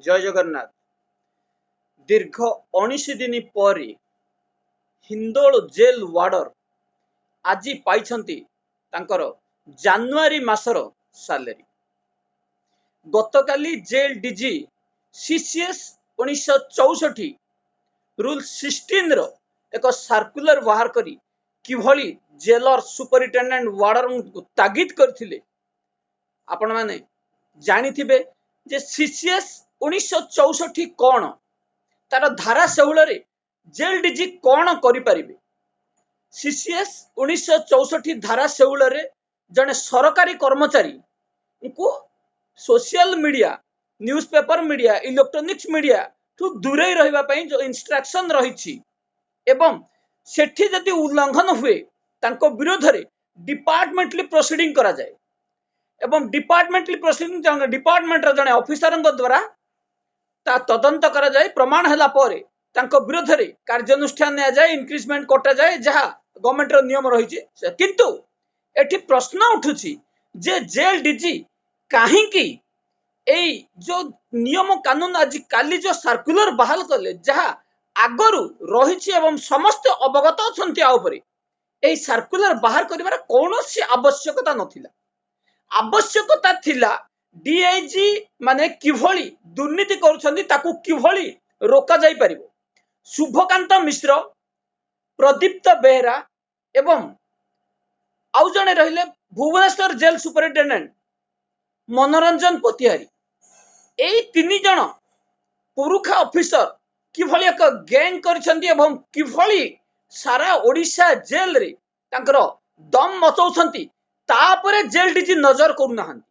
ଜୟ ଜଗନ୍ନାଥ। ଦୀର୍ଘ 19 ଦିନ ପରେ ହିନ୍ଦୋଳ ଜେଲ ୱାର୍ଡର ଆଜି ପାଇଛନ୍ତି ତାଙ୍କର ଜାନୁଆରୀ ମାସର ସାଲେରୀ। ଗତକାଲି ଜେଲ ଡିଜି ସିସିଏସ୍ 1964 ରୁଲ 16ର ଏକ ସାର୍କୁଲାର ବାହାର କରି କିଭଳି ଜେଲର ସୁପରିଟେଣ୍ଡେଣ୍ଟ ୱାର୍ଡରଙ୍କୁ ତାଗିଦ କରିଥିଲେ, ଆପଣମାନେ ଜାଣିଥିବେ ଯେ ସିସିଏସ୍ 1964 କଣ, ତାର ଧାରା 16ରେ ଜେଲ ଡିଜି କଣ କରିପାରିବେ। ସିସିଏସ୍ 1964 ଧାରା 16ରେ ଜଣେ ସରକାରୀ କର୍ମଚାରୀଙ୍କୁ social media, news paper media, electronics media ଠୁ ଦୂରେଇ ରହିବା ପାଇଁ ଯୋଉ ଇନଷ୍ଟ୍ରକ୍ସନ ରହିଛି ଏବଂ ସେଠି ଯଦି ଉଲ୍ଲଂଘନ ହୁଏ, ତାଙ୍କ ବିରୋଧରେ ଡିପାର୍ଟମେଣ୍ଟାଲି ପ୍ରୋସିଡିଂ କରାଯାଏ ଏବଂ ଡିପାର୍ଟମେଣ୍ଟାଲି ପ୍ରୋସିଡିଂ ଡିପାର୍ଟମେଣ୍ଟର ଜଣେ ଅଫିସରଙ୍କ ଦ୍ୱାରା ତା ତଦନ୍ତ କରାଯାଏ। ପ୍ରମାଣ ହେଲା ପରେ ତାଙ୍କ ବିରୋଧରେ କାର୍ଯ୍ୟାନୁଷ୍ଠାନ ନିଆଯାଏ, ଇନକ୍ରିଜମେଣ୍ଟ କଟାଯାଏ, ଯାହା ଗଭର୍ଣ୍ଣମେଣ୍ଟର ନିୟମ ରହିଛି। କିନ୍ତୁ ଏଠି ପ୍ରଶ୍ନ ଉଠୁଛି ଯେ ଜେଲ ଡିଜି କାହିଁକି ଏଇ ଯୋଉ ନିୟମ କାନୁନ ଆଜି କାଲି ଯୋଉ ସାର୍କୁଲାର ବାହାର କଲେ, ଯାହା ଆଗରୁ ରହିଛି ଏବଂ ସମସ୍ତେ ଅବଗତ ଅଛନ୍ତି, ଆ ଉପରେ ଏଇ ସାର୍କୁଲାର ବାହାର କରିବାର କୌଣସି ଆବଶ୍ୟକତା ନଥିଲା। ଆବଶ୍ୟକତା ଥିଲା ଡିଆଇଜି ମାନେ କିଭଳି ଦୁର୍ନୀତି କରୁଛନ୍ତି, ତାକୁ କିଭଳି ରୋକାଯାଇ ପାରିବ। ଶୁଭକାନ୍ତ ମିଶ୍ର, ପ୍ରଦୀପ୍ତ ବେହେରା ଏବଂ ଆଉ ଜଣେ ରହିଲେ ଭୁବନେଶ୍ୱର ଜେଲ ସୁପରିଟେଣ୍ଡେଣ୍ଟ ମନୋରଞ୍ଜନ ପତିହାରୀ, ଏଇ ତିନି ଜଣ ପୁରୁଖା ଅଫିସର କିଭଳି ଏକ ଗ୍ୟାଙ୍ଗ କରିଛନ୍ତି ଏବଂ କିଭଳି ସାରା ଓଡ଼ିଶା ଜେଲରେ ତାଙ୍କର ଦମ ମଚଉଛନ୍ତି, ତାପରେ ଜେଲ ଡିଜି ନଜର କରୁନାହାନ୍ତି।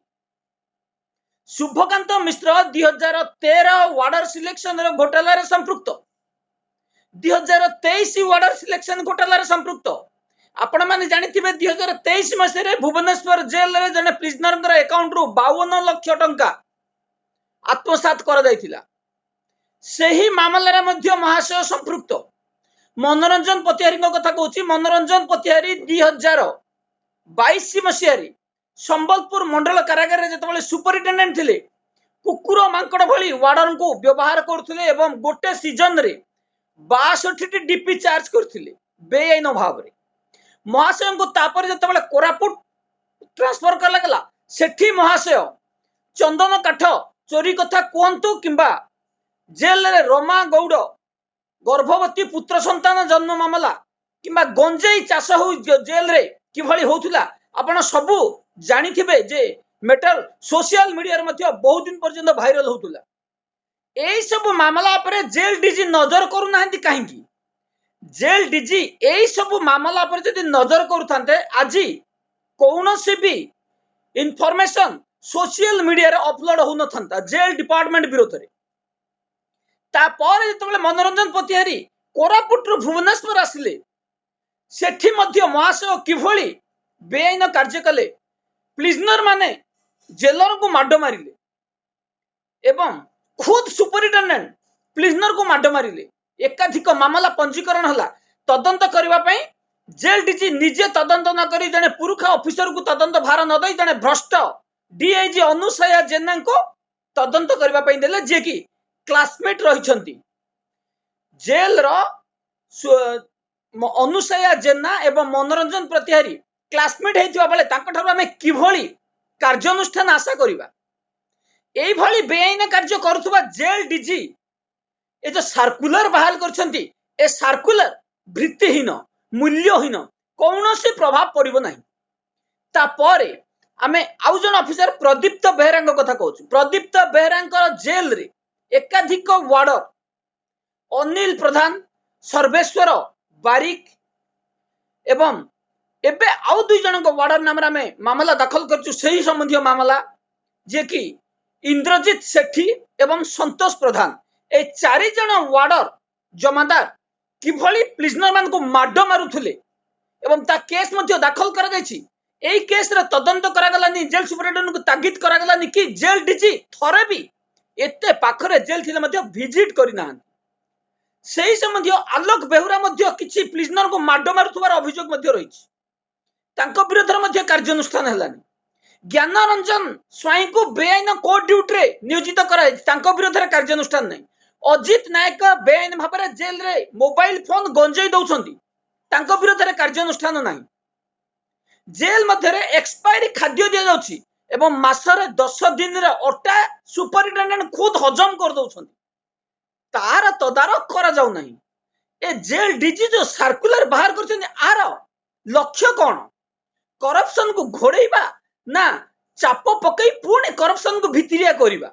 ଶୁଭକାନ୍ତ ମିଶ୍ର 2013 ୱାର୍ଡର ସିଲେକ୍ସନର ଘୋଟାଲାରେ ସମ୍ପୃକ୍ତ, 2023 ୱାର୍ଡର ସିଲେକ୍ସନ ଘୋଟାଲାରେ ସମ୍ପୃକ୍ତ। ଆପଣମାନେ ଜାଣିଥିବେ, 2023 ମସିହାରେ ଭୁବନେଶ୍ୱର ଜେଲରେ ଜଣେ ପ୍ରିଜନରଙ୍କର ଆକାଉଣ୍ଟରୁ 52 ଲକ୍ଷ ଟଙ୍କା ଆତ୍ମସାତ କରାଯାଇଥିଲା। ସେହି ମାମଲାରେ ମଧ୍ୟ ମହାଶୟ ସମ୍ପୃକ୍ତ। ମନୋରଞ୍ଜନ ପତିହାରୀଙ୍କ କଥା କହୁଛି। ମନୋରଞ୍ଜନ ପତିହାରୀ 2022 ମସିହାରେ ସମ୍ବଲପୁର ମଣ୍ଡଳ କାରାଗାରରେ ଯେତେବେଳେ ସୁପରିଟେଣ୍ଡେଣ୍ଟ ଥିଲେ, କୁକୁର ମାଙ୍କଡ ଭଳି ୱାର୍ଡରଙ୍କୁ ବ୍ୟବହାର କରୁଥିଲେ ଏବଂ ଗୋଟେ ସିଜନରେ 62ଟି ଡିପି ଚାର୍ଜ କରିଥିଲେ ବେଆଇନ ଭାବରେ। ମହାଶୟଙ୍କୁ ତାପରେ ଯେତେବେଳେ କୋରାପୁଟ ଟ୍ରାନ୍ସଫର କରାଗଲା, ସେଠି ମହାଶୟ ଚନ୍ଦନ କାଠ ଚୋରି କଥା କୁହନ୍ତୁ କିମ୍ବା ଜେଲରେ ରମା ଗୌଡ଼ ଗର୍ଭବତୀ ପୁତ୍ର ସନ୍ତାନ ଜନ୍ମ ମାମଲା କିମ୍ବା ଗଞ୍ଜେଇ ଚାଷ ହଉ ଜେଲରେ କିଭଳି ହଉଥିଲା, ଆପଣ ସବୁ ଜାଣିଥିବେ ଯେ ମେଟର ସୋସିଆଲ ମିଡିଆରେ ମଧ୍ୟ ବହୁତ ଦିନ ପର୍ଯ୍ୟନ୍ତ ଭାଇରାଲ ହଉଥିଲା। ଏଇ ସବୁ ମାମଲା ଉପରେ ଜେଲ ଡିଜି ନଜର କରୁନାହାନ୍ତି କାହିଁକି? ଜେଲ ଡିଜି ଏଇ ସବୁ ମାମଲା ଉପରେ ଯଦି ନଜର କରୁଥାନ୍ତେ, ଆଜି କୌଣସି ବି ଇନଫର୍ମେସନ ସୋସିଆଲ ମିଡିଆରେ ଅପଲୋଡ ହଉନଥାନ୍ତା ଜେଲ ଡିପାର୍ଟମେଣ୍ଟ ବିରୋଧରେ। ତାପରେ ଯେତେବେଳେ ମନୋରଞ୍ଜନ ପତିହାରୀ କୋରାପୁଟରୁ ଭୁବନେଶ୍ୱର ଆସିଲେ, ସେଠି ମଧ୍ୟ ମହାଶୟ କିଭଳି ବେଆଇନ କାର୍ଯ୍ୟ କଲେ, ପ୍ରିଜନର ମାନେ ଜେଲରଙ୍କୁ ମାଡ ମାରିଲେ ଏବଂ ଖୁଦ ସୁପରିଟେଣ୍ଡେଣ୍ଟ ପ୍ରିଜନରକୁ ମାଡ ମାରିଲେ। ଏକାଧିକ ମାମଲା ପଞ୍ଜୀକରଣ ହେଲା। ତଦନ୍ତ କରିବା ପାଇଁ ଜେଲ ଡିଜି ନିଜେ ତଦନ୍ତ ନ କରି, ଜଣେ ପୁରୁଖା ଅଫିସରକୁ ତଦନ୍ତ ଭାର ନ ଦେଇ, ଜଣେ ଭ୍ରଷ୍ଟ ଡିଆଇଜି ଅନୁସୟା ଜେନାଙ୍କୁ ତଦନ୍ତ କରିବା ପାଇଁ ଦେଲେ, ଯିଏକି କ୍ଲାସମେଟ ରହିଛନ୍ତି ଜେଲର। ଅନୁସୟା ଜେନା ଏବଂ ମନୋରଞ୍ଜନ ପ୍ରତିହାରୀ କ୍ଲାସମେଟ ହେଇଥିବା ବେଳେ ତାଙ୍କଠାରୁ ଆମେ କିଭଳି କାର୍ଯ୍ୟାନୁଷ୍ଠାନ ଆଶା କରିବା? ଏଇଭଳି ବେଆଇନ କାର୍ଯ୍ୟ କରୁଥିବା ଜେଲ ଡିଜି ଏ ଯୋଉ ସାର୍କୁଲାର ବାହାର କରିଛନ୍ତି, ଏ ସାର୍କୁଲାର ଭିତ୍ତିହୀନ, ମୂଲ୍ୟହୀନ, କୌଣସି ପ୍ରଭାବ ପଡିବ ନାହିଁ। ତାପରେ ଆମେ ଆଉ ଜଣେ ଅଫିସର ପ୍ରଦୀପ୍ତ ବେହେରାଙ୍କ କଥା କହୁଛୁ। ପ୍ରଦୀପ୍ତ ବେହେରାଙ୍କର ଜେଲରେ ଏକାଧିକ ୱାର୍ଡର ଅନିଲ ପ୍ରଧାନ, ସର୍ବେଶ୍ୱର ବାରିକ ଏବଂ ଏବେ ଆଉ ଦୁଇ ଜଣଙ୍କ ୱାର୍ଡର ନାମରେ ଆମେ ମାମଲା ଦାଖଲ କରିଛୁ ସେହି ସମ୍ବନ୍ଧୀୟ ମାମଲା, ଯିଏକି ଇନ୍ଦ୍ରଜିତ ସେଠୀ ଏବଂ ସନ୍ତୋଷ ପ୍ରଧାନ। এই ଚାରି ଜଣ ୱାର୍ଡର ଜମାଦାର କିଭଳି ପ୍ରିଜନର ମାନଙ୍କୁ ମାଡ ମାରୁଥିଲେ ଏବଂ ତା କେସ୍ ମଧ୍ୟ ଦାଖଲ କରାଯାଇଛି। ଏଇ କେସରେ ତଦନ୍ତ କରାଗଲାନି, ଜେଲ ସୁପରିଟେଣ୍ଡେଣ୍ଟଙ୍କୁ ତାଗିଦ କରାଗଲାନି କି ଜେଲ ଡିଜି ଥରେ ବି ଏତେ ପାଖରେ ଜେଲ ଥିଲେ ମଧ୍ୟ ଭିଜିଟ କରିନାହାନ୍ତି। ସେହି ସମ୍ବନ୍ଧୀୟ ଆଲୋକ ବେହୁରା ମଧ୍ୟ କିଛି ପ୍ରିଜନରଙ୍କୁ ମାଡ ମାରୁଥିବାର ଅଭିଯୋଗ ମଧ୍ୟ ରହିଛି। ତାଙ୍କ ବିରୋଧରେ ମଧ୍ୟ କାର୍ଯ୍ୟାନୁଷ୍ଠାନ ହେଲାନି। ଜ୍ଞାନରଞ୍ଜନ ସ୍ୱାଇଁଙ୍କୁ ବେଆଇନ କୋର୍ଟ ଡ୍ୟୁଟିରେ ନିୟୋଜିତ କରାଯାଇଛି, ତାଙ୍କ ବିରୋଧରେ କାର୍ଯ୍ୟାନୁଷ୍ଠାନ ନାହିଁ। ଅଜିତ ନାୟକ ବେଆଇନ ଭାବରେ ଜେଲରେ ମୋବାଇଲ ଫୋନ ଗଞ୍ଜେଇ ଦଉଛନ୍ତି, ତାଙ୍କ ବିରୋଧରେ କାର୍ଯ୍ୟାନୁଷ୍ଠାନ ନାହିଁ। ଜେଲ ମଧ୍ୟରେ ଏକ୍ସପାୟରି ଖାଦ୍ୟ ଦିଆଯାଉଛି ଏବଂ ମାସରେ 10 ଦିନରେ ଅଟା ସୁପରିଟେଣ୍ଡେଣ୍ଟ ଖୁଦ ହଜମ କରିଦଉଛନ୍ତି, ତାର ତଦାରଖ କରାଯାଉ ନାହିଁ। ଏ ଜେଲ ଡିଜି ଯୋଉ ସାର୍କୁଲାର ବାହାର କରିଛନ୍ତି, ଆର ଲକ୍ଷ୍ୟ କଣ? କରପସନକୁ ଘୋଡେଇବା ନା ଚାପ ପକେଇ ପୁଣି କରପସନକୁ ଭିତିରିଆ କରିବା?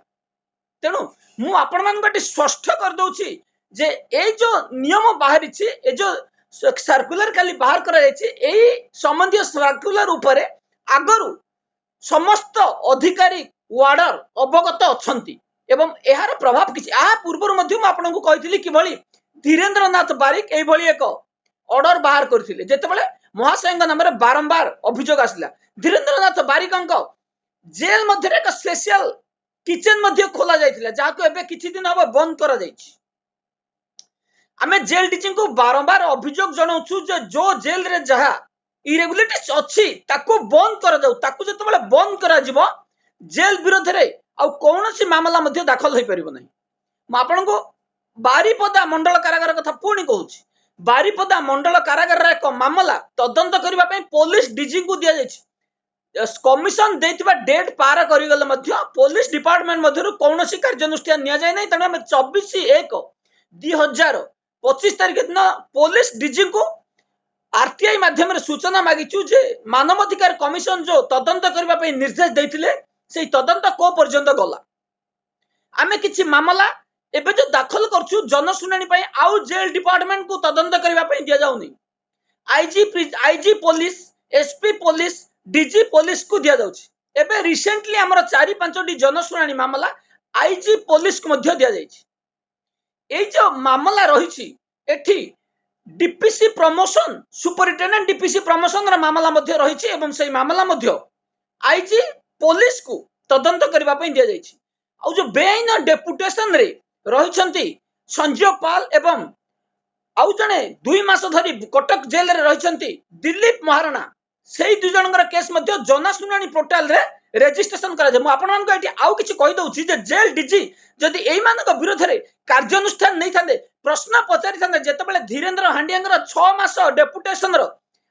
ତେଣୁ ମୁଁ ଆପଣମାନଙ୍କୁ ଏଠି ସ୍ପଷ୍ଟ କରିଦଉଛି ଯେ ଏଇ ଯୋଉ ନିୟମ ବାହାରିଛି, ଏ ଯୋଉ ସାର୍କୁଲାର କାଲି ବାହାର କରାଯାଇଛି, ଏଇ ସମ୍ବନ୍ଧୀୟ ସାର୍କୁଲାର ଉପରେ ଆଗରୁ ସମସ୍ତ ଅଧିକାରୀ ୱାର୍ଡର ଅବଗତ ଅଛନ୍ତି ଏବଂ ଏହାର ପ୍ରଭାବ କିଛି। ଏହା ପୂର୍ବରୁ ମଧ୍ୟ ମୁଁ ଆପଣଙ୍କୁ କହିଥିଲି କିଭଳି ଧୀରେନ୍ଦ୍ରନାଥ ବାରିକ ଏଇଭଳି ଏକ ଅର୍ଡର ବାହାର କରିଥିଲେ ଯେତେବେଳେ ମହାଶୟଙ୍କ ନାମରେ ବାରମ୍ବାର ଅଭିଯୋଗ ଆସିଲା। ଧୀରେନ୍ଦ୍ରନାଥ ବାରିକଙ୍କ ଜେଲ ମଧ୍ୟରେ ଏକ ସ୍ପେଶିଆଲ କିଚେନ ମଧ୍ୟ ଖୋଲା ଯାଇଥିଲା, ଯାହାକୁ ଏବେ କିଛି ଦିନ ହବ ବନ୍ଦ କରାଯାଇଛି। ଆମେ ଜେଲ ଡିଜିଙ୍କୁ ବାରମ୍ବାର ଅଭିଯୋଗ ଜଣାଉଛୁ ଯେ ଯୋଉ ଜେଲରେ ଯାହା ଇରେଗୁଲାରିଟିସ୍ ଅଛି ତାକୁ ବନ୍ଦ କରାଯାଉ। ତାକୁ ଯେତେବେଳେ ବନ୍ଦ କରାଯିବ, ଜେଲ ବିରୋଧରେ ଆଉ କୌଣସି ମାମଲା ମଧ୍ୟ ଦାଖଲ ହୋଇପାରିବ ନାହିଁ। ମୁଁ ଆପଣଙ୍କୁ ବାରିପଦା ମଣ୍ଡଳ କାରାଗାର କଥା ପୁଣି କହୁଛି। ବାରିପଦା ମଣ୍ଡଳ କାରାଗାରର ଏକ ମାମଲା ତଦନ୍ତ କରିବା ପାଇଁ ପୋଲିସ ଡିଜିଙ୍କୁ ଦିଆଯାଇଛି। କମିଶନ ଦେଇଥିବା ଡେଟ୍ ପାର କରିଗଲେ ମଧ୍ୟ ପୋଲିସ ଡିପାର୍ଟମେଣ୍ଟ ମଧ୍ୟରୁ କୌଣସି କାର୍ଯ୍ୟାନୁଷ୍ଠାନ ନିଆଯାଇ ନାହିଁ। ତେଣୁ ଆମେ 24/1/2025 ତାରିଖ ଦିନ ପୋଲିସ ଡିଜିଙ୍କୁ ଆରଟିଆଇ ମାଧ୍ୟମରେ ସୂଚନା ମାଗିଛୁ ଯେ ମାନବାଧିକାର କମିଶନ ଯୋଉ ତଦନ୍ତ କରିବା ପାଇଁ ନିର୍ଦ୍ଦେଶ ଦେଇଥିଲେ, ସେଇ ତଦନ୍ତ କୋଉ ପର୍ଯ୍ୟନ୍ତ ଗଲା। ଆମେ କିଛି ମାମଲା ଏବେ ଯୋଉ ଦାଖଲ କରୁଛୁ ଜନଶୁଣାଣି ପାଇଁ, ଆଉ ଜେଲ ଡିପାର୍ଟମେଣ୍ଟକୁ ତଦନ୍ତ କରିବା ପାଇଁ ଦିଆଯାଉନି। IG police, SP police, DG ପୋଲିସକୁ ଦିଆଯାଉଛି। ଏବେ ରିସେଣ୍ଟଲି ଆମର 4-5ଟି ଜନଶୁଣାଣି ମାମଲା ଆଇଜି ପୋଲିସକୁ ମଧ୍ୟ ଦିଆଯାଇଛି। ଏଇ ଯୋଉ ମାମଲା ରହିଛି, ଏଠି ଡିପିସି ପ୍ରମୋସନ, ସୁପରିଟେଣ୍ଡେଣ୍ଟ ଡିପିସି ପ୍ରମୋସନର ମାମଲା ମଧ୍ୟ ରହିଛି ଏବଂ ସେଇ ମାମଲା ମଧ୍ୟ ଆଇଜି ପୋଲିସକୁ ତଦନ୍ତ କରିବା ପାଇଁ ଦିଆଯାଇଛି। ଆଉ ଯୋଉ ବେଆଇନ ଡେପୁଟେସନରେ ରହିଛନ୍ତି ସଞ୍ଜୟ ପାଲ ଏବଂ ଆଉ ଜଣେ 2 ମାସ ଧରି କଟକ ଜେଲରେ ରହିଛନ୍ତି ଦିଲ୍ଲୀପ ମହାରଣା, ସେଇ 2 ଜଣଙ୍କର କେସ୍ ମଧ୍ୟ ଜନଶୁଣାଣି ପୋର୍ଟାଲରେ ରେଜିଷ୍ଟ୍ରେସନ କରାଯାଏ। ମୁଁ ଆପଣମାନଙ୍କୁ ଏଠି ଆଉ କିଛି କହିଦଉଛି ଯେ ଜେଲ ଡିଜି ଯଦି ଏଇମାନଙ୍କ ବିରୋଧରେ କାର୍ଯ୍ୟାନୁଷ୍ଠାନ ନେଇଥାନ୍ତେ, ପ୍ରଶ୍ନ ପଚାରିଥାନ୍ତେ, ଯେତେବେଳେ ଧୀରେନ୍ଦ୍ର ହାଣ୍ଡିଆଙ୍କର 6 ମାସ ଡେପୁଟେସନର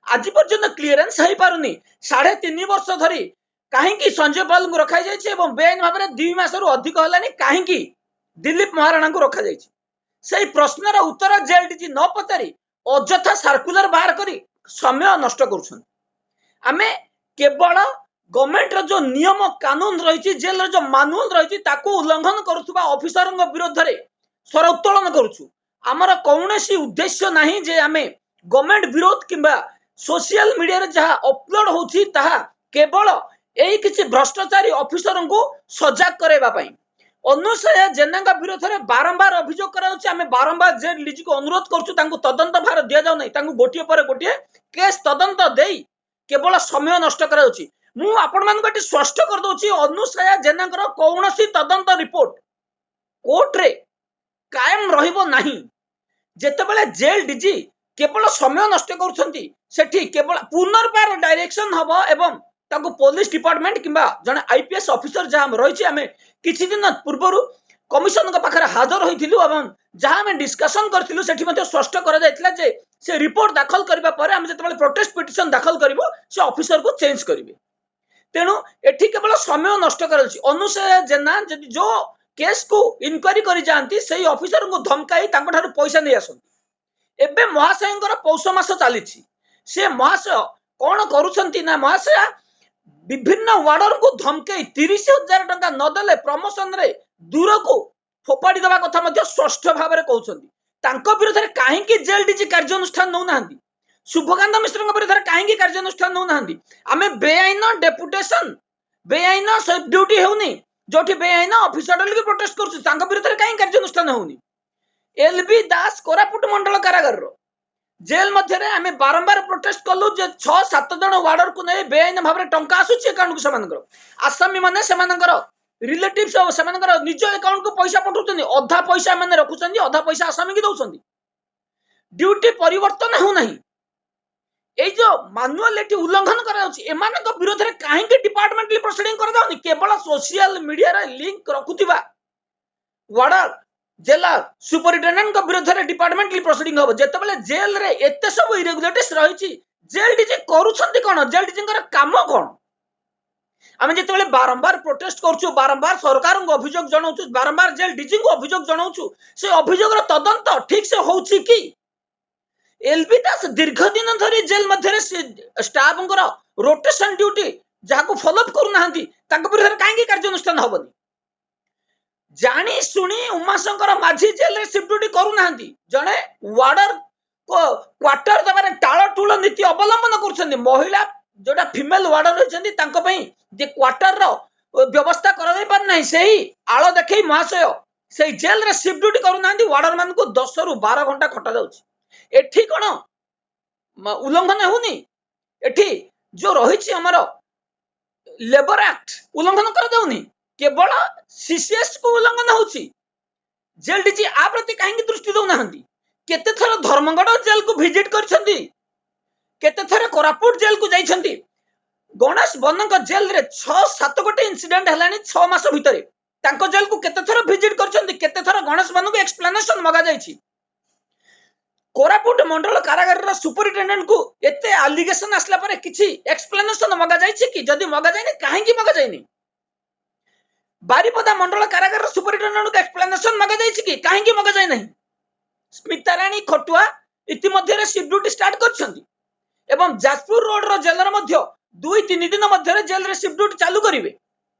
ଆଜି ପର୍ଯ୍ୟନ୍ତ କ୍ଲିୟରେନ୍ସ ହେଇପାରୁନି, 3.5 ବର୍ଷ ଧରି କାହିଁକି ସଞ୍ଜୟ ପାଲଙ୍କୁ ରଖାଯାଇଛି ଏବଂ ବେଆଇନ ଭାବରେ 2 ମାସରୁ ଅଧିକ ହେଲାଣି କାହିଁକି ଦିଲ୍ଲୀପ ମହାରଣାଙ୍କୁ ରଖାଯାଇଛି, ସେଇ ପ୍ରଶ୍ନର ଉତ୍ତର ଜେଲ ଡିଜି ନ ପଚାରି ଅଯଥା ସାର୍କୁଲାର ବାହାର କରି ସମୟ ନଷ୍ଟ କରୁଛନ୍ତି। ଆମେ କେବଳ ଗଭର୍ଣ୍ଣମେଣ୍ଟର ଯୋଉ ନିୟମ କାନୁନ ରହିଛି, ଜେଲର ଯୋଉ ମାନୁଆଲ ରହିଛି, ତାକୁ ଉଲ୍ଲଂଘନ କରୁଥିବା ଅଫିସରଙ୍କ ବିରୋଧରେ ସ୍ୱର ଉତ୍ତୋଳନ କରୁଛୁ। ଆମର କୌଣସି ଉଦ୍ଦେଶ୍ୟ ନାହିଁ ଯେ ଆମେ ଗଭର୍ଣ୍ଣମେଣ୍ଟ ବିରୋଧ କିମ୍ବା ସୋସିଆଲ ମିଡିଆରେ ଯାହା ଅପଲୋଡ ହଉଛି ତାହା କେବଳ ଏଇ କିଛି ଭ୍ରଷ୍ଟାଚାରୀ ଅଫିସରଙ୍କୁ ସଜାଗ କରାଇବା ପାଇଁ। ଅନୁସୟା ଜେନାଙ୍କ ବିରୋଧରେ ବାରମ୍ବାର ଅଭିଯୋଗ କରାଯାଉଛି। ଆମେ ବାରମ୍ବାର ଜେଲ ଡିଜିକୁ ଅନୁରୋଧ କରୁଛୁ, ତାଙ୍କୁ ତଦନ୍ତ ଭାର ଦିଆଯାଉ ନାହିଁ। ତାଙ୍କୁ ଗୋଟିଏ ପରେ ଗୋଟିଏ କେସ୍ ତଦନ୍ତ ଦେଇ କେବଳ ସମୟ ନଷ୍ଟ କରାଯାଉଛି। ମୁଁ ଆପଣମାନଙ୍କୁ ଏଠି ସ୍ପଷ୍ଟ କରିଦଉଛି, ଅନୁସୟା ଜେନାଙ୍କର କୌଣସି ତଦନ୍ତ ରିପୋର୍ଟ କୋର୍ଟରେ କାୟମ ରହିବ ନାହିଁ। ଯେତେବେଳେ ଜେଲ ଡିଜି କେବଳ ସମୟ ନଷ୍ଟ କରୁଛନ୍ତି, ସେଠି କେବଳ ପୁନର୍ବାର ଡାଇରେକ୍ସନ ହବ ଏବଂ ତାଙ୍କୁ ପୋଲିସ ଡିପାର୍ଟମେଣ୍ଟ କିମ୍ବା ଜଣେ ଆଇପିଏସ୍ ଅଫିସର ଯାହା ରହିଛି, ଆମେ କିଛି ଦିନ ପୂର୍ବରୁ କମିଶନଙ୍କ ପାଖରେ ହାଜର ହୋଇଥିଲୁ ଏବଂ ଯାହା ଆମେ ଡିସ୍କସନ କରିଥିଲୁ ସେଠି ମଧ୍ୟ ସ୍ପଷ୍ଟ କରାଯାଇଥିଲା ଯେ ସେ ରିପୋର୍ଟ ଦାଖଲ କରିବା ପରେ ଆମେ ଯେତେବେଳେ ପ୍ରୋଟେଷ୍ଟ ପିଟିସନ ଦାଖଲ କରିବୁ, ସେ ଅଫିସରକୁ ଚେଞ୍ଜ କରିବେ। ତେଣୁ ଏଠି କେବଳ ସମୟ ନଷ୍ଟ କରାଯାଉଛି। ଅନୁସୟା ଜେନା ଯଦି ଯୋଉ କେସ୍କୁ ଇନକ୍ୱାରି କରି ଯାଆନ୍ତି, ସେଇ ଅଫିସରଙ୍କୁ ଧମକାଇ ତାଙ୍କଠାରୁ ପଇସା ନେଇ ଆସନ୍ତି। ଏବେ ମହାଶୟଙ୍କର ପୌଷ ମାସ ଚାଲିଛି। ସେ ମହାଶୟ କଣ କରୁଛନ୍ତି ନା, ମହାଶୟା ବିଭିନ୍ନ ୱାର୍ଡରଙ୍କୁ ଧମକେଇ 30,000 ଟଙ୍କା ନଦେଲେ ପ୍ରମୋସନରେ ଦୂରକୁ ଫୋପାଡ଼ି ଦେବା କଥା ମଧ୍ୟ ସ୍ପଷ୍ଟ ଭାବରେ କହୁଛନ୍ତି। ତାଙ୍କ ବିରୋଧରେ କାହିଁକି ଜେଲ ଡିଜି କାର୍ଯ୍ୟାନୁଷ୍ଠାନ ନେଉନାହାନ୍ତି? ଶୁଭକାନ୍ତ ମିଶ୍ରଙ୍କ ବିରୋଧରେ କାହିଁକି କାର୍ଯ୍ୟାନୁଷ୍ଠାନ ନେଉନାହାନ୍ତି? ଆମେ ବେଆଇନ ଡେପୁଟେସନ, ବେଆଇନ ଡ୍ୟୁଟି ହେଉନି, ଯୋଉଠି ବେଆଇନ ଅଫିସର ପ୍ରୋଟେଷ୍ଟ କରୁଛୁ, ତାଙ୍କ ବିରୋଧରେ କାହିଁକି କାର୍ଯ୍ୟାନୁଷ୍ଠାନ ହେଉନି? ଏଲ ବି ଦାସ କୋରାପୁଟ ମଣ୍ଡଳ କାରାଗାରର ଜେଲ ମଧ୍ୟରେ ଆମେ ବାରମ୍ବାର ପ୍ରୋଟେଷ୍ଟ କଲୁ ଯେ 6-7 ଜଣ ୱାର୍ଡରକୁ ନେଇ ବେଆଇନ ଭାବରେ ଟଙ୍କା ଆସୁଛି ଆକାଉଣ୍ଟକୁ। ସେମାନଙ୍କର ଆସାମୀ ମାନେ ସେମାନଙ୍କର ରିଲେଟିଭ୍ସ ସେମାନଙ୍କର ନିଜ ଆକାଉଣ୍ଟକୁ ପଇସା ପଠାଉଛନ୍ତି, ଅଧା ପଇସା ଏମାନେ ରଖୁଛନ୍ତି, ଅଧା ପଇସା ଆସାମୀକି ଦଉଛନ୍ତି। ଡ୍ୟୁଟି ପରିବର୍ତ୍ତନ ହେଉନାହିଁ। ଏଇ ଯୋଉ ମାନୁଆଲ ଏଠି ଉଲ୍ଲଂଘନ କରାଯାଉଛି, ଏମାନଙ୍କ ବିରୋଧରେ କାହିଁକି ଡିପାର୍ଟମେଣ୍ଟାଲି ପ୍ରୋସିଡିଂ କରାଯାଉନି? କେବଳ ସୋସିଆଲ ମିଡିଆରେ ଲିଙ୍କ ରଖୁଥିବା ୱାର୍ଡର, ଜେଲର, ସୁପରିଟେଣ୍ଡେଣ୍ଟଙ୍କ ବିରୋଧରେ ଡିପାର୍ଟମେଣ୍ଟାଲି ପ୍ରୋସିଡିଂ ହବ, ଯେତେବେଳେ ଜେଲରେ ଏତେ ସବୁ ଇରେଗୁଲାରିଟିସ୍ ରହିଛି। ଜେଲ ଡିଜି କରୁଛନ୍ତି କଣ? ଜେଲ ଡିଜିଙ୍କର କାମ କଣ? ଆମେ ଯେତେବେଳେ ବାରମ୍ବାର ପ୍ରୋଟେଷ୍ଟ କରୁଛୁ, ବାରମ୍ବାର ସରକାରଙ୍କୁ ଅଭିଯୋଗ ଜଣାଉଛୁ, ବାରମ୍ବାର ଜେଲ ଡିଜିଙ୍କୁ ଅଭିଯୋଗ ଜଣାଉଛୁ, ସେ ଅଭିଯୋଗର ତଦନ୍ତ ଠିକ ସେ ହଉଛି କି? ଏଲବି ଦାସ ଦୀର୍ଘ ଦିନ ଧରି ଜେଲ ମଧ୍ୟରେ ଷ୍ଟାଫଙ୍କର ରୋଟେସନ ଡ୍ୟୁଟି ଯାହାକୁ ଫଲୋଅପ୍ କରୁନାହାନ୍ତି, ତାଙ୍କ ବିରୁଦ୍ଧରେ କାହିଁକି କାର୍ଯ୍ୟାନୁଷ୍ଠାନ ହବନି? ଜାଣି ଶୁଣି ଉମାଶଙ୍କର ମାଝୀ ଜେଲରେ ସିଫ୍ଟ ଡ୍ୟୁଟି କରୁନାହାନ୍ତି, ଜଣେ ୱାର୍ଡର କ୍ୱାର୍ଟର ଦେବାରେ ଟାଳଟୁଳ ନୀତି ଅବଲମ୍ବନ କରୁଛନ୍ତି। ମହିଳା ଯୋଉଟା ଫିମେଲ ୱାର୍ଡର ରହିଛନ୍ତି, ତାଙ୍କ ପାଇଁ ଯେ କ୍ୱାର୍ଟରର ବ୍ୟବସ୍ଥା କରାଯାଇ ପାରୁନାହିଁ, ସେଇ ଆଳ ଦେଖେଇ ମହାଶୟ ସେଇ ଜେଲରେ ସିଫ୍ଟ ଡ୍ୟୁଟି କରୁନାହାନ୍ତି। ୱାର୍ଡର ମାନଙ୍କୁ 10ରୁ 12 ଘଣ୍ଟା ଖଟା ଯାଉଛି। ଏଠି କଣ ଉଲ୍ଲଂଘନ ହେଉନି? ଏଠି ଯୋଉ ରହିଛି ଆମର ଲେବର ଆକ୍ଟ, ଉଲ୍ଲଂଘନ କରାଯାଉନି? କେବଳ ସିସିଏସ୍ କୁ ଉଲ୍ଲଂଘନ ହଉଛି। ଜେଲ ଡିଜି ଆ ପ୍ରତି କାହିଁକି ଦୃଷ୍ଟି ଦଉନାହାନ୍ତି? କେତେ ଥର ଧର୍ମଗଡ଼ ଜେଲକୁ ଭିଜିଟ କରିଛନ୍ତି? କେତେ ଥର କୋରାପୁଟ ଜେଲକୁ ଯାଇଛନ୍ତି? ଗଣେଶ ବନଙ୍କ ଜେଲରେ 6 7 ଗୋଟି ଇନସିଡେଣ୍ଟ ହେଲାଣି 6 ମାସ ଭିତରେ, ତାଙ୍କ ଜେଲକୁ କେତେ ଥର ଭିଜିଟ କରିଛନ୍ତି? କେତେ ଥର ଗଣେଶ ବନଙ୍କୁ ଏକ୍ସପ୍ଲାନେସନ ମଗାଯାଇଛି? କୋରାପୁଟ ମଣ୍ଡଳ କାରାଗାରର ସୁପରିଟେଣ୍ଡେଣ୍ଟକୁ ଏତେ ଆଲିଗେସନ ଆସିଲା ପରେ କିଛି ଏକ୍ସପ୍ଲାନେସନ ମଗାଯାଇଛି କି? ଯଦି ମଗାଯାଇନି, କାହିଁକି ମଗାଯାଇନି? ବାରିପଦା ମଣ୍ଡଳ କାରାଗାରର ସୁପରିଟେଣ୍ଡେଣ୍ଟକୁ ଏକ୍ସପ୍ଲାନେସନ ମଗାଯାଇଛି କି? କାହିଁକି ମଗାଯାଇ ନାହିଁ? ସ୍ମିତାରାଣୀ ଖଟୁଆ ଇତିମଧ୍ୟରେ ସିଫ୍ଟ ଡ୍ୟୁଟି ଷ୍ଟାର୍ଟ କରିଛନ୍ତି ଏବଂ ଯାଜପୁର ରୋଡର ଜେଲର ମଧ୍ୟ 2 3 ଦିନ ମଧ୍ୟରେ ଜେଲରେ ସିଫ୍ଟ ଡ୍ୟୁଟି ଚାଲୁ କରିବେ।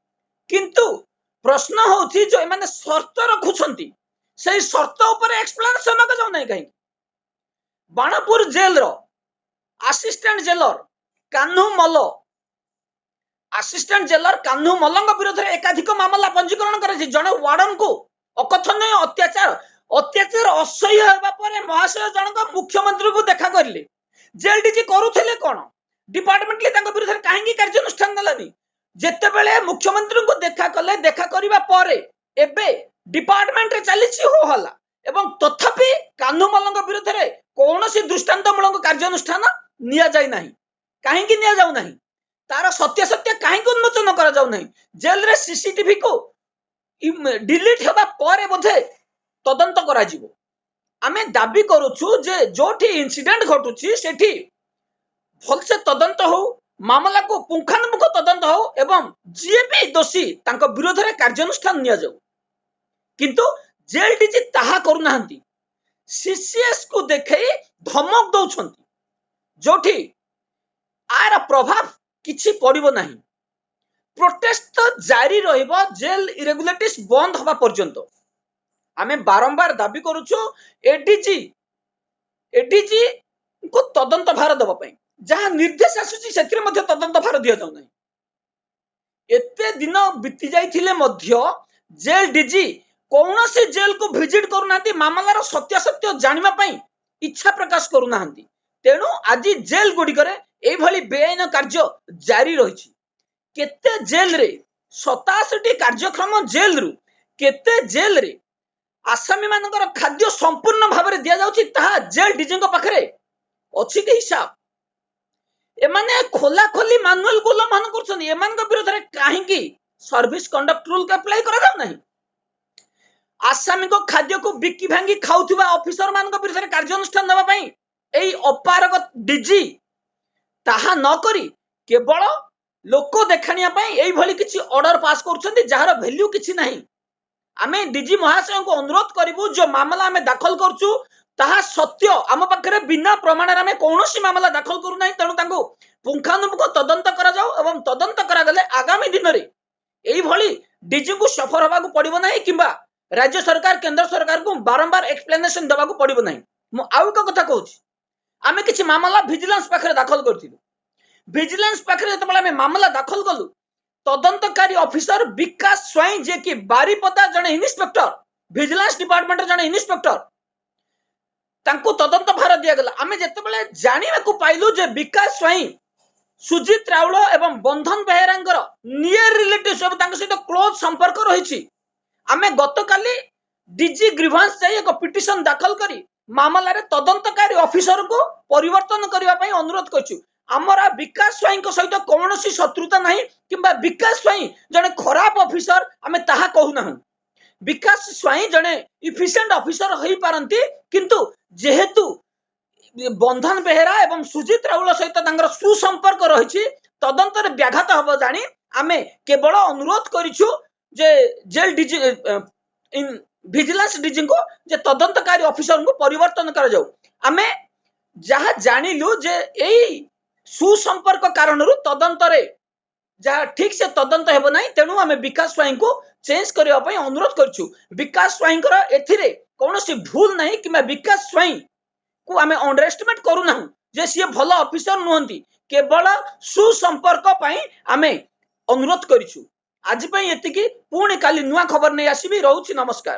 କିନ୍ତୁ ପ୍ରଶ୍ନ ହଉଛି, ଯୋଉ ଏମାନେ ସର୍ତ୍ତ ରଖୁଛନ୍ତି, ସେଇ ସର୍ତ୍ତ ଉପରେ ଏକ୍ସପ୍ଲାନେସନ ମଗାଯାଉ ନାହିଁ କାହିଁକି? ବାଣପୁର ଜେଲର ଆସିଷ୍ଟାଣ୍ଟ ଜେଲର କାହ୍ନୁ ମଲ୍ଲ, ଆସିଷ୍ଟାଣ୍ଟ ଜେଲର କାହ୍ନୁ ମଲ୍ଲଙ୍କ ବିରୋଧରେ ଏକାଧିକ ମାମଲା ପଞ୍ଜୀକରଣ କରାଯାଇଛି। ଜଣେ ୱାର୍ଡନଙ୍କୁ ଅକଥନୀୟ ଅତ୍ୟାଚାର, ଅତ୍ୟାଚାର ଅସହ୍ୟ ହେବା ପରେ ମହାଶୟ ଜଣକ ମୁଖ୍ୟମନ୍ତ୍ରୀଙ୍କୁ ଦେଖା କରିଲେ। ଜେଲ ଡିଜି କରୁଥିଲେ କଣ? ଡିପାର୍ଟମେଣ୍ଟଲି ତାଙ୍କ ବିରୁଦ୍ଧରେ କାହିଁକି କାର୍ଯ୍ୟାନୁଷ୍ଠାନ ନେଲାନି? ଯେତେବେଳେ ମୁଖ୍ୟମନ୍ତ୍ରୀଙ୍କୁ ଦେଖା କଲେ, ଦେଖା କରିବା ପରେ ଏବେ ଡିପାର୍ଟମେଣ୍ଟରେ ଚାଲିଛି ହୋ ହଲ୍ଲା ଏବଂ ତଥାପି କାହ୍ନୁ ମଲ୍ଲଙ୍କ ବିରୁଦ୍ଧରେ କୌଣସି ଦୃଷ୍ଟାନ୍ତମୂଳକ କାର୍ଯ୍ୟାନୁଷ୍ଠାନ ନିଆଯାଇ ନାହିଁ। କାହିଁକି ନିଆଯାଉ ନାହିଁ? ତାର ସତ୍ୟାସତ୍ୟ କାହିଁକି ଉନ୍ମୋଚନ କରାଯାଉ ନାହିଁ? ଜେଲରେ ସିସିଟିଭି କୁ ଡିଲିଟ ହେବା ପରେ ବୋଧେ ତଦନ୍ତ କରାଯିବ। ଆମେ ଦାବି କରୁଛୁ ଯେ ଯୋଉଠି ଇନସିଡେଣ୍ଟ ଘଟୁଛି ସେଠି ଭଲସେ ତଦନ୍ତ ହଉ, ମାମଲାକୁ ପୁଙ୍ଖାନୁପୁଙ୍ଖ ତଦନ୍ତ ହଉ ଏବଂ ଯିଏ ବି ଦୋଷୀ ତାଙ୍କ ବିରୋଧରେ କାର୍ଯ୍ୟାନୁଷ୍ଠାନ ନିଆଯାଉ। କିନ୍ତୁ ଜେଲ ଡିଜି ତାହା କରୁନାହାନ୍ତି, ସିସିଏସ୍ କୁ ଦେଖେଇ ଧମକ ଦଉଛନ୍ତି, ଯୋଉଠି ଆର ପ୍ରଭାବ କିଛି ପଡିବ ନାହିଁ। ପ୍ରୋଟେଷ୍ଟ ତ ଜାରି ରହିବ ଜେଲ ଇରେଗୁଲାରିଟିସ୍ ବନ୍ଦ ହବା ପର୍ଯ୍ୟନ୍ତ। ଆମେ ବାରମ୍ବାର ଦାବି କରୁଛୁ ଏଡିଜି ଙ୍କୁ ତଦନ୍ତ ଭାର ଦେବା ପାଇଁ। ଯାହା ନିର୍ଦ୍ଦେଶ ଆସୁଛି ସେଥିରେ ମଧ୍ୟ ତଦନ୍ତ ଭାର ଦିଆଯାଉ ନାହିଁ। ଏତେ ଦିନ ବିତି ଯାଇଥିଲେ ମଧ୍ୟ ଜେଲ ଡିଜି କୌଣସି ଜେଲକୁ ଭିଜିଟ କରୁନାହାନ୍ତି, ମାମଲାର ସତ୍ୟାସତ୍ୟ ଜାଣିବା ପାଇଁ ଇଚ୍ଛା ପ୍ରକାଶ କରୁନାହାନ୍ତି। ତେଣୁ ଆଜି ଜେଲ ଗୁଡ଼ିକରେ ଏଇଭଳି ବେଆଇନ କାର୍ଯ୍ୟ ଜାରି ରହିଛି। କେତେ ଜେଲରେ, 87ଟି କାର୍ଯ୍ୟକ୍ରମ ଜେଲରୁ କେତେ ଜେଲରେ ଆସାମୀ ମାନଙ୍କର ଖାଦ୍ୟ ସମ୍ପୂର୍ଣ୍ଣ ଭାବରେ ଦିଆଯାଉଛି, ତାହା ଜେଲ ଡିଜିଙ୍କ ପାଖରେ ଅଛି କି ହିସାବ? ଏମାନେ ଖୋଲା ଖୋଲି ମାନୁଆଲକୁ ଉଲ୍ଲଂଘନ କରୁଛନ୍ତି। ଏମାନଙ୍କ ବିରୋଧରେ କାହିଁକି ସର୍ଭିସ କଣ୍ଡକ୍ଟ ରୁଲ ଆପ୍ଲାଏ କରାଯାଉ ନାହିଁ? ଆସାମୀଙ୍କ ଖାଦ୍ୟକୁ ବିକି ଭାଙ୍ଗି ଖାଉଥିବା ଅଫିସର ମାନଙ୍କ ବିରୁଦ୍ଧରେ କାର୍ଯ୍ୟାନୁଷ୍ଠାନ ନେବା ପାଇଁ ଏଇ ଅପାରଗ ଡିଜି ତାହା ନ କରି କେବଳ ଲୋକ ଦେଖାଣିଆ ପାଇଁ ଏଇଭଳି କିଛି ଅର୍ଡର ପାସ୍ କରୁଛନ୍ତି, ଯାହାର ଭ୍ୟାଲ୍ୟୁ କିଛି ନାହିଁ। ଆମେ ଡିଜି ମହାଶୟଙ୍କୁ ଅନୁରୋଧ କରିବୁ, ଯୋଉ ମାମଲା ଆମେ ଦାଖଲ କରୁଛୁ ତାହା ସତ୍ୟ। ଆମ ପାଖରେ ବିନା ପ୍ରମାଣରେ ଆମେ କୌଣସି ମାମଲା ଦାଖଲ କରୁନାହିଁ। ତେଣୁ ତାଙ୍କୁ ପୁଙ୍ଖାନୁପୁଙ୍ଖ ତଦନ୍ତ କରାଯାଉ ଏବଂ ତଦନ୍ତ କରାଗଲେ ଆଗାମୀ ଦିନରେ ଏଇଭଳି ଡିଜିଙ୍କୁ ସଫର ହେବାକୁ ପଡିବ ନାହିଁ କିମ୍ବା ରାଜ୍ୟ ସରକାର, କେନ୍ଦ୍ର ସରକାରଙ୍କୁ ବାରମ୍ବାର ଏକ୍ସପ୍ଲେନେସନ ଦେବାକୁ ପଡିବ ନାହିଁ। ମୁଁ ଆଉ ଏକ କଥା କହୁଛି, ଆମେ କିଛି ମାମଲା ଭିଜିଲାନ୍ସ ପାଖରେ ଦାଖଲ କରିଥିଲୁ। ଭିଜିଲାନ୍ସ ପାଖରେ ଯେତେବେଳେ ଆମେ ମାମଲା ଦାଖଲ କଲୁ, ତଦନ୍ତକାରୀ ଅଫିସର ବିକାଶ ସ୍ୱାଇଁ, ଯିଏକି ବାରିପଦା ଜଣେ ଇନ୍ସପେକ୍ଟର, ଭିଜିଲାନ୍ସ ଡିପାର୍ଟମେଣ୍ଟର ଜଣେ ଇନ୍ସପେକ୍ଟର, ତାଙ୍କୁ ତଦନ୍ତ ଭାର ଦିଆଗଲା। ଆମେ ଯେତେବେଳେ ଜାଣିବାକୁ ପାଇଲୁ ଯେ ବିକାଶ ସ୍ୱାଇଁ ସୁଜିତ ରାଉଳ ଏବଂ ବନ୍ଧନ ବେହେରାଙ୍କର ନିୟର ରିଲେଟିଭ, ସବୁ ତାଙ୍କ ସହିତ କ୍ଲୋଜ ସମ୍ପର୍କ ରହିଛି, ଆମେ ଗତକାଲି ଡିଜି ଗ୍ରିଭାନ୍ସ ଯାଇ ଏକ ପିଟିସନ ଦାଖଲ କରି ମାମଲାରେ ତଦନ୍ତକାରୀ ଅଫିସରଙ୍କୁ ପରିବର୍ତ୍ତନ କରିବା ପାଇଁ ଅନୁରୋଧ କରିଛୁ। ଆମର ବିକାଶ ସ୍ୱାଇଁଙ୍କ ସହିତ କୌଣସି ଶତ୍ରୁତା ନାହିଁ କିମ୍ବା ବିକାଶ ସ୍ୱାଇଁ ଜଣେ ଖରାପ ଅଫିସର ଆମେ ତାହା କହୁନାହୁଁ। ବିକାଶ ସ୍ୱାଇଁ ଜଣେ ଇଫିସିଏଣ୍ଟ ଅଫିସର ହେଇପାରନ୍ତି, କିନ୍ତୁ ଯେହେତୁ ବନ୍ଧନ ବେହେରା ଏବଂ ସୁଜିତ ରାଉଳ ସହିତ ତାଙ୍କର ସୁସମ୍ପର୍କ ରହିଛି, ତଦନ୍ତରେ ବ୍ୟାଘାତ ହବ ଜାଣି ଆମେ କେବଳ ଅନୁରୋଧ କରିଛୁ ଯେ ଜେଲ ଡିଜି, ଭିଜିଲାନ୍ସ ଡିଜିଙ୍କୁ ଯେ ତଦନ୍ତକାରୀ ଅଫିସରଙ୍କୁ ପରିବର୍ତ୍ତନ କରାଯାଉ। ଆମେ ଯାହା ଜାଣିଲୁ ଯେ ଏଇ ସୁସମ୍ପର୍କ କାରଣରୁ ତଦନ୍ତରେ ଯାହା ଠିକ ସେ ତଦନ୍ତ ହେବ ନାହିଁ, ତେଣୁ ଆମେ ବିକାଶ ସ୍ୱାଇଁଙ୍କୁ ଚେଞ୍ଜ କରିବା ପାଇଁ ଅନୁରୋଧ କରିଛୁ। ବିକାଶ ସ୍ୱାଇଁଙ୍କର ଏଥିରେ କୌଣସି ଭୁଲ ନାହିଁ କିମ୍ବା ବିକାଶ ସ୍ୱାଇଁକୁ ଆମେ ଅଣ୍ଡର ଏଷ୍ଟିମେଟ କରୁନାହୁଁ ଯେ ସିଏ ଭଲ ଅଫିସର ନୁହନ୍ତି, କେବଳ ସୁସମ୍ପର୍କ ପାଇଁ ଆମେ ଅନୁରୋଧ କରିଛୁ। ଆଜି ପାଇଁ ଏତିକି, ପୁଣି କାଲି ନୂଆ ଖବର ନେଇ ଆସିବି। ରହୁଛି, ନମସ୍କାର।